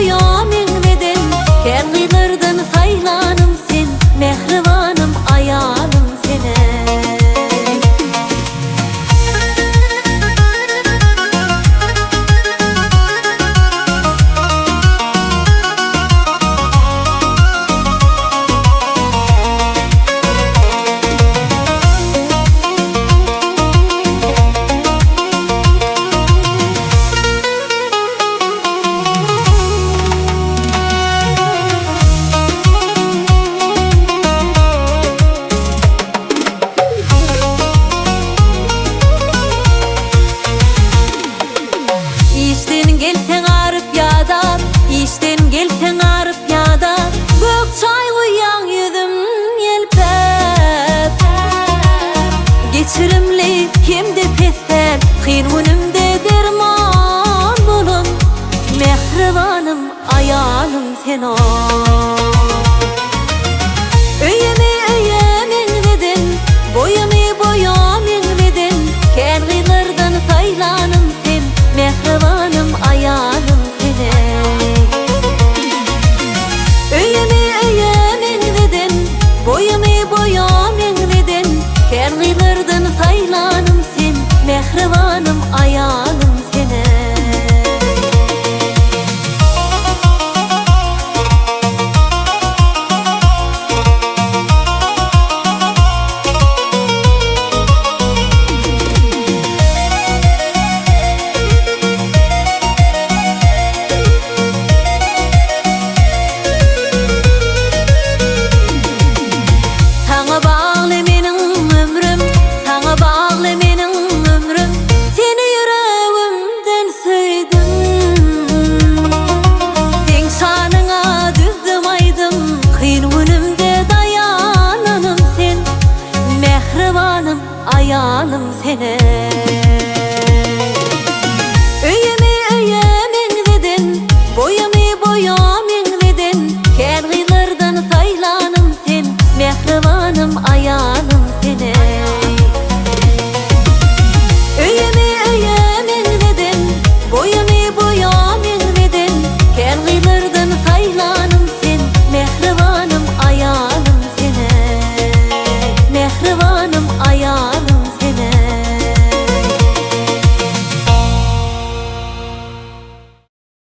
boýa meňzeden, Kän gyzlardan saýlanym sen, Mähribanym, aýalym sen-eý. Işden gelseň aryp-ýadap, Işden gelseň aryp-ýadap, Gök çaý guýýaň ýüzüm ýelpäp. Geçirimli hem-de pespäl, Kyn günümde derman bolan, Mähribanym, aýalym sen-ow. Öýümi öýe meňzeden, Boýumy boýa meňzeden, Kän gyzlardan saýlanym sen, Mähribanym.